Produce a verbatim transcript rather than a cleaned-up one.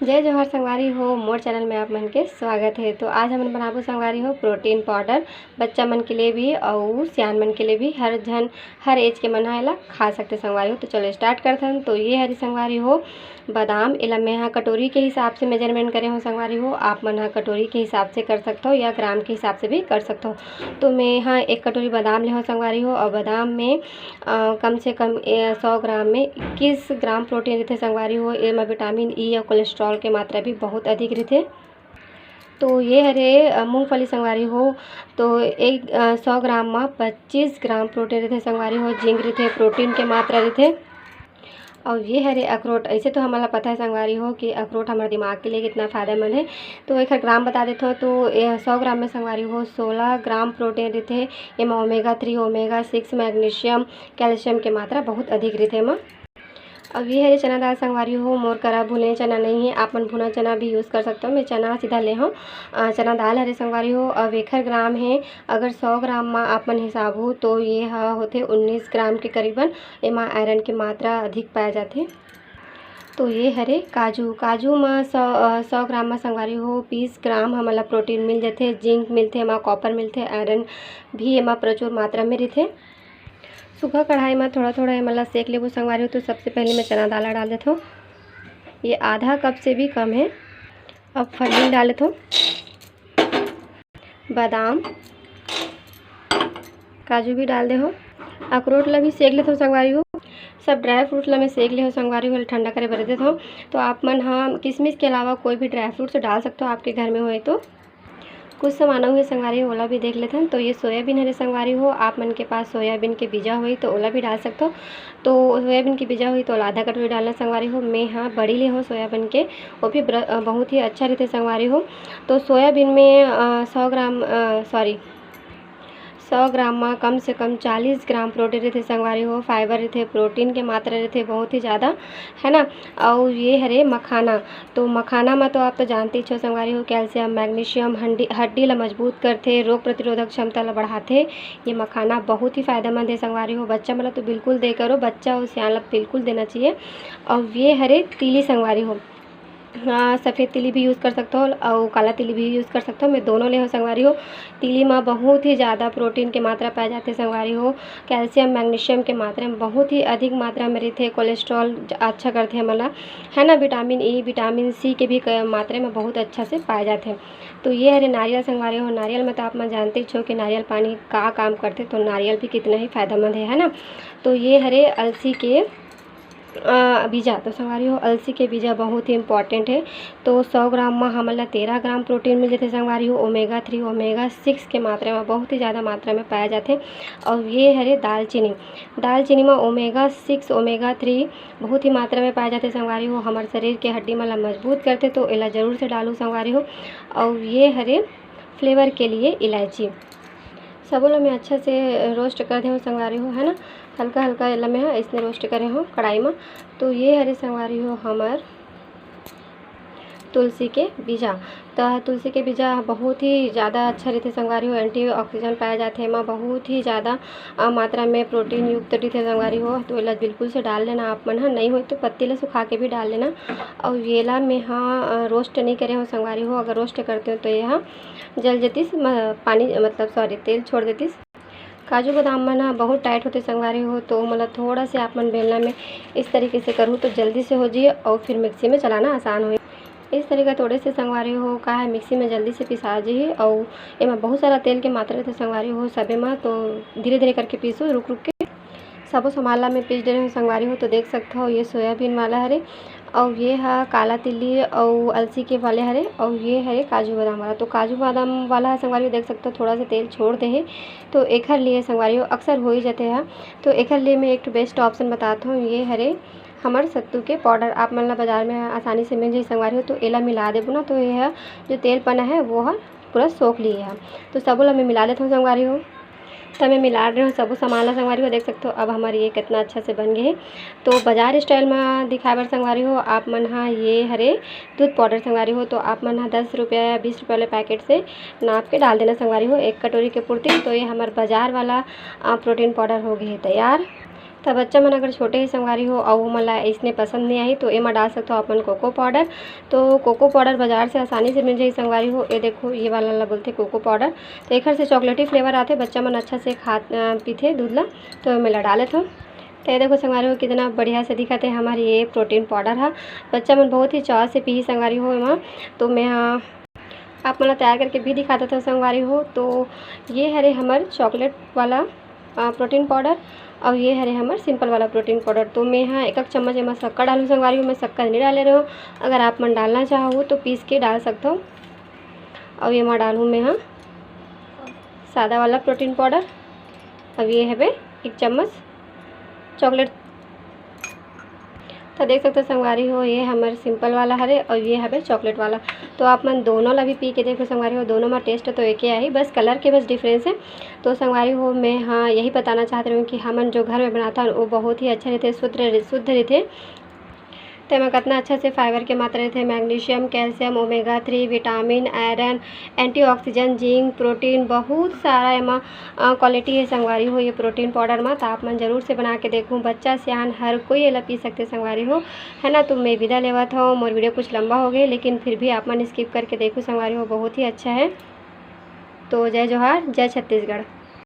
जय जोहार संगवारी हो, मोर चैनल में आप मन के स्वागत है। तो आज हमन बनाबो संगवारी हो प्रोटीन पाउडर, बच्चा मन के लिए भी अउ सियान मन के लिए भी। हर झन, हर एज के मन ह एला खा सकथे संगवारी हो। तो चलो स्टार्ट करथन। तो ये हरे संगवारी हो बादाम, एला मैं ह कटोरी के हिसाब से मेजरमेंट करे हो संगवारी हो। आप मन ह कटोरी के हिसाब से कर सकथो या ग्राम के हिसाब से भी कर सकथो। तो मैं ह एक कटोरी बादाम ले हो संगवारी हो, और बादाम में अ, कम से कम ए, सौ ग्राम में इक्कीस ग्राम प्रोटीन रहिथे संगवारी हो। एमा विटामिन ई अउ कोलेस्ट्रॉल के मात्रा भी बहुत अधिक रहिथे। तो ये हरे अ, मूंगफली संगवारी हो, तो एक अ, सौ ग्राम म पच्चीस ग्राम प्रोटीन रहिथे संगवारी हो। जिंक रहिथे, प्रोटीन के मात्रा रहिथे। और ये हरे अखरोट। ऐसे तो हमन ला पता है संगवारी हो कि अखरोट हमारे दिमाग के लिए कितना फ़ायदेमंद है। तो एक ग्राम बता देते हो, तो ये सौ ग्राम में संगवारी हो सोलह ग्राम प्रोटीन रहिथे। एमा omega three, omega six, magnesium, calcium के मात्रा बहुत अधिक रहिथे एमा। अब ये हरे चना दाल संगवारी हो, मोर करा भुने चना नहीं है, आप मन भुना चना भी यूज़ कर सकते हो। मैं चना सीधा ले हूँ, अ, चना दाल हरे संगवारी हो। अब एखर ग्राम है, अगर सौ ग्राम मा आप मन हिसाब हो तो ये ह होथे उन्नीस ग्राम के करीबन। एमा आयरन के मात्रा अधिक पाए जाथे। तो ये हरे काजू, काजू मा सौ, अ, सौ ग्राम मा संगवारी हो बीस ग्राम हमन ला प्रोटीन मिल जाथे, जिंक मिलथे, एमा कॉपर मिलथे, आयरन भी एमा प्रचुर मात्रा में रहिथे। सूखा कढ़ाई मा थोड़ा थोड़ा एमन ला सेक लेबो संगवारी हो। तो सबसे पहले मैं चना दाल ला डाल देथों, ये आधा कप से भी कम है। अब फल्ली डाल देथों, बादाम, काजू भी डाल दे हो, अखरोट ला भी सेक लेथों संगवारी हो। सब ड्राई फ्रूट ला मैं सेक ले हो संगवारी हो, ठंडा करे बर देथों। तो आप मन ह किशमिश के अलावा कोई भी ड्राई फ्रूट्स डाल सकते हो आपके घर में होए तो। कुछ सामान अउ हे संगवारी हो, ओला भी देख लेथन। तो ये सोयाबीन हरे संगवारी हो, आप मन के पास सोयाबीन के बीजा होही तो ओला भी डाल सकथो। तो सोयाबीन के बीजा होही तो ओला आधा कटोरी डालना संगवारी हो। मैं ह बड़ी ले हो सोयाबीन के, वो भी ब्र-, अ, बहुत ही अच्छा रहिथे संगवारी हो। तो सोयाबीन में अ, सौ ग्राम, अ, सॉरी, सौ ग्राम मा कम से कम चालीस ग्राम प्रोटीन रहिथे संगवारी हो, फाइबर रहिथे, प्रोटीन के मात्रा रहिथे बहुत ही ज़्यादा, है ना। अउ ये हरे मखाना, तो मखाना मा तो आप तो जानते ही हो संगवारी हो, कैल्शियम, मैग्नीशियम, हड्डी, हड्डी ला मजबूत करथे, रोग प्रतिरोधक क्षमता ला बढ़ाथे। ये मखाना बहुत ही फायदेमंद है संगवारी हो, बच्चा मन ला तो बिल्कुल दे करो, बच्चा अउ सियान ला बिल्कुल देना चाहिए। अउ ये हरे तिली संगवारी हो, हाँ, सफेद तिली भी यूज़ कर सकथो अउ काला तिली भी यूज़ कर सकथो। मैं दोनों ले हो संगवारी हो। तिली मा बहुत ही ज़्यादा प्रोटीन के मात्रा पाए जाथे संगवारी हो, कैल्शियम, मैग्नीशियम के मात्रा में बहुत ही अधिक मात्रा में रहिथे। कोलेस्ट्रॉल ज-, अच्छा करथे हमन ला, है ना। विटामिन ई, विटामिन सी के भी क-, मात्रा में बहुत अच्छा से पाए जाथे। तो ये हरे नारियल संगवारी हो, नारियल में तो आप मन जानते ही हो कि नारियल पानी का काम करथे, तो नारियल भी कितना ही फायदेमंद है, है ना। तो ये हरे अलसी के अ, बीजा, तो संगवारी हो, अलसी के बीजा बहुत ही इंपॉर्टेंट है। तो सौ ग्राम मा हमन ला तेरह ग्राम प्रोटीन मिल जाथे संगवारी हो। ओमेगा थ्री, ओमेगा सिक्स के मात्रा में बहुत ही ज़्यादा मात्रा में पाया जाथे। और ये हरे दालचीनी, दालचीनी मा ओमेगा सिक्स, ओमेगा थ्री बहुत ही मात्रा में पाया जाथे संगवारी हो। हमारे शरीर के हड्डी मन ला मजबूत करथे, तो एला जरूर से डालू संगवारी हो। और ये हरे फ्लेवर के लिए इलायची, सबो ला मैं अच्छा से रोस्ट कर दे हूँ संगवारी हो, है ना। हल्का हल्का एला मैं ह अइसने रोस्ट करे हूँ कढ़ाई में। तो ये हरे संगवारी हो हमर तुलसी के बीजा। त तुलसी के बीजा बहुत ही ज़्यादा अच्छा रहिथे संगवारी हो, एंटीऑक्सीडेंट पाया जाथे एमा, बहुत ही ज़्यादा अ, मात्रा में प्रोटीन युक्त रहिथे संगवारी हो। तो एला बिल्कुल से डाल लेना आप मन ह, नहीं होय तो पत्ती ला सुखा के भी डाल लेना। अउ येला मैं ह अ, रोस्ट नहीं करे हूँ संगवारी हो, अगर रोस्ट करते हो तो ये ह जल जतिस म-, पानी, मतलब सॉरी, तेल छोड़ देतिस। काजू बादाम मन ह बहुत टाइट होथे संगवारी हो, तो ओमन ला थोड़ा से आप मन बेलना में इस तरीके से करहू तो जल्दी से हो जाही और फिर मिक्सी में चलाना आसान होही। इस तरीका थोड़े से संगवारी हो का है, मिक्सी में जल्दी से पिसा जाही। और एमा बहुत सारा तेल के मात्रा रहिथे संगवारी हो सबे मा, तो धीरे धीरे करके पीसो, रुक रुक के। सबो सामान ला मैं पीस डरे हूँ संगवारी हो, तो देख सकत हो ये सोयाबीन वाला हरे, अउ ये ह काला तिली अउ अलसी के वाले हरे, अउ ये हरे काजू बादाम वाला। तो काजू बादाम वाला ह संगवारी हो देख सकत हो थोड़ा सा तेल छोड़ दे हे, तो एखर लिए संगवारी हो अक्सर हो ही जाते हैं। तो एखर लिए मैं एक ठो बेस्ट ऑप्शन बतात हूँ, ये हरे हमर सत्तू के पाउडर, आप मन ला बाजार में आसानी से मिल जाही संगवारी हो। तो एला मिला देबो ना, तो ये ह जो तेल पना है वो ह पूरा सोख लिए है। तो सबो ला मैं मिला लेत हूँ संगवारी हो। त मैं मिला रहे हूँ सबो सामान ला संगवारी हो, देख सकते हो अब हमारे ये कितना अच्छा से बन गए है। तो बाजार स्टाइल में दिखाए बर संगवारी हो, आप मन हा ये हरे दूध पाउडर संगवारी हो, तो आप मन हा दस रुपया या बीस रुपया वाले पैकेट से नाप के डाल देना संगवारी हो एक कटोरी के पूर्ति। तो ये हमार बाजार वाला अ, प्रोटीन पाउडर हो गए है तैयार। त बच्चा मन अगर छोटे ही संगवारी हो अउ ओमन ला इसने पसंद नहीं आही, तो एमा डाल सकते हो आप मन कोको पाउडर। तो कोको पाउडर बाजार से आसानी से मिल जाही संगवारी हो। ये देखो, ये वाला ला बोलते कोको पाउडर। तो एखर से चॉकलेटी फ्लेवर आथे, बच्चा मन अच्छा से खा, अ, पीथे दूध ला। तो एमे ला डालत हो। तो ये देखो संगवारी हो, कितना बढ़िया से दिखत हे हमार ये प्रोटीन पाउडर हा। बच्चा मन बहुत ही चाव से पीही संगवारी हो एमा। तो मैं हा आप मन ला तैयार करके भी दिखा देथव संगवारी हो। तो ये हरे हमर चॉकलेट वाला, अ, प्रोटीन पाउडर, अउ ये हरे हमर सिंपल वाला प्रोटीन पाउडर। तो मैं हा एक, एक चम्मच एमा शक्कर डालूँ संगवारी हो, मैं शक्कर नहीं डाले रहूँ। अगर आप मन डालना चाहो तो पीस के डाल सकथव। अउ एमा डालूँ मैं हा सादा वाला प्रोटीन पाउडर। अब ये हवे एक चम्मच चॉकलेट। तो देख सकते हो संगवारी हो, ये हमर सिंपल वाला हरे और ये हवे चॉकलेट वाला। तो आप मन दोनों ला भी पी के देखो संगवारी हो, दोनों में टेस्ट तो एके आही, बस कलर के बस डिफरेंस है। तो संगवारी हो, मैं हाँ यही बताना चाहत रहूँ कि हमन जो घर में बनाथन वो बहुत ही अच्छा रहते, शुद्ध रह-, शुद्ध रहते। तेमा कतना अच्छा से फाइबर के मात्रा रहते, magnesium, calcium, omega three, vitamin, iron, antioxidant, zinc, protein, बहुत सारा एमा, अ, क्वालिटी है संगवारी हो ये प्रोटीन पाउडर मा। तो आप मन जरूर से बना के देखो, बच्चा सियान हर कोई एला पी सकते संगवारी हो, है ना। तो मैं विदा लेवत हूँ, मोर वीडियो कुछ लंबा हो गए, लेकिन फिर भी आप मन स्किप करके देखो संगवारी हो, बहुत ही अच्छा है। तो जय जोहार, जय छत्तीसगढ़।